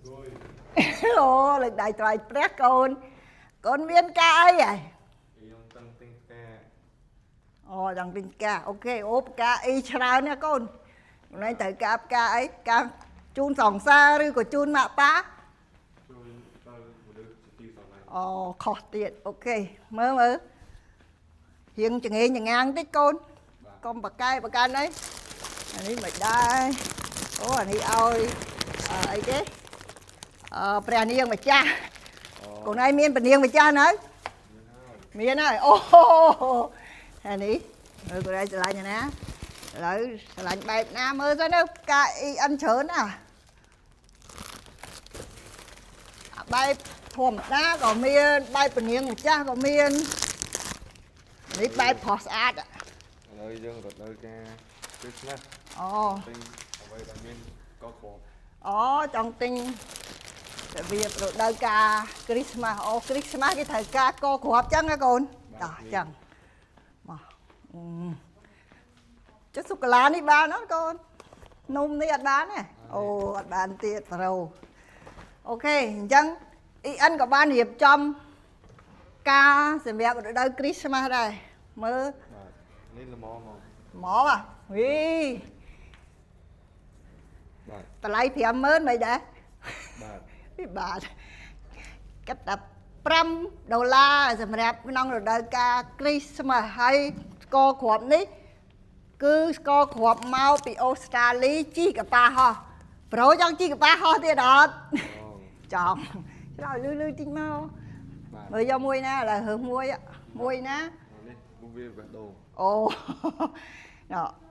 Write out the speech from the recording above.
គួយ អូលើកដៃថ្វាយព្រះកូន កូនមានការអីហ៎ ខ្ញុំតឹងទិញផ្កា អូចង់ទិញផ្កា OK អូផ្កាអីច្រើនណាស់កូនខ្លួនឯងត្រូវការផ្កាអីផ្កាជូនសង្សារឬក៏ជូនម៉ាក់ប៉ា ជួយដល់មនុស្សជាទីស្រឡាញ់ អូខុសទៀត OK មើលមើលរៀងចងេងចងាងតិចកូន កុំបកកែបកាន់អីអានេះមិនដែរអូអានេះឲ្យអីគេអឺព្រះនាងម្ចាស់ អូ កូនឯងមានព្រះនាងម្ចាស់នៅ មានហើយមានហើយអូអានេះមើលកូនឯងស្រឡាញ់ណាឥឡូវស្រឡាញ់បែបណាមើលទៅនៅផ្កាអ៊ីអិនច្រើនណាស់អាបែបធម្មតាក៏មានបែបព្រះនាងម្ចាស់ក៏មាននេះបែបប្រុសស្អាត ឥឡូវយើងរដូវកាល Christmas អូ ទិញអ្វីដែលមានកគ្រាប់ អូចង់ទិញរបៀបរដូវកាលគ្រីស្មាស់អូគ្រីស្មាស់គេត្រូវការកគ្រាប់ចឹងណាកូនតោះចឹងមកអឺចុះសូកូឡានេះបានអត់កូននំនេះអត់បានទេអូអត់បានទៀតប្រូ OK អញ្ចឹងអ៊ីអិនក៏បានរៀបចំការសម្រាប់រដូវគ្រីស្មាស់ដែរមើល បាទនេះល្មមមក មកអាវី បាទ តម្លៃ50000មិនដែរ បាទ វិបាទគិតតែ5ដុល្លារសម្រាប់ក្នុងរដូវកាលគ្រីស្មាស់ហើយស្ករគ្រាប់នេះ គឺស្ករគ្រាប់មកពីអូស្ត្រាលីជីកប៉ាហោះប្រូចង់ជីកប៉ាហោះទៀតអត់ អូ ចង់ឆ្លើយលឺលឺតិចមក បាទ មើលយកមួយណាឥឡូវរើសមួយមួយណា នេះវាបេះដូង អូ ណ៎